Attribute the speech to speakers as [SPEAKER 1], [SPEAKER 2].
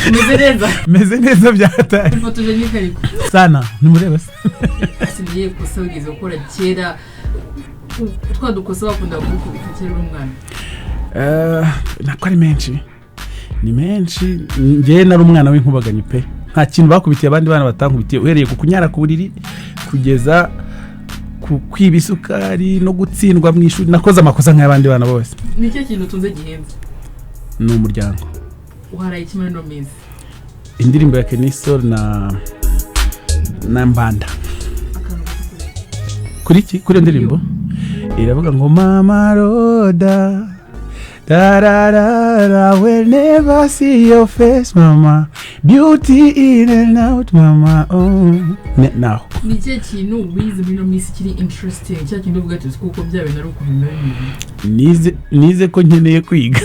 [SPEAKER 1] Umeze neza?
[SPEAKER 2] Meze neza byatari.
[SPEAKER 1] Photogenic ariko.
[SPEAKER 2] Sana, ntimureba se?
[SPEAKER 1] Siniye kosa wigeze gukora kera, twa dukosa bakunda kugukubita kera uri umwana?
[SPEAKER 2] Ntabwo ari menshi, ni menshi. Njyewe nari umwana w'inkubaganyi pe. Nta kintu bakubitiye abandi bana batankubitiye, uhereye ku kunyara ku buriri kugeza ku kwiba isukari no gutsindwa mu ishuri. Nakoze amakosa nk'ay'abandi bana bose.
[SPEAKER 1] Ni cyo kintu utunze gihenze?
[SPEAKER 2] Ni umuryango.
[SPEAKER 1] Uharaye iki muri ino minsi?
[SPEAKER 2] Indirimbo ya Kenny Sol na Mbanda.
[SPEAKER 1] Akantu gato.
[SPEAKER 2] Kuri iki? Kuri iyo ndirimbo iravuga ngo: "Mama Roda da da da da, will never see your face, mama, beauty in and out, mama, oh." Naho.
[SPEAKER 1] Ni ikihe kintu wize muri ino minsi kiri interesting, cya kintu uvuga ati: "Kuko bya bintu ari ukuntu biba bimeze"?
[SPEAKER 2] Nize ko nkeneye kwiga.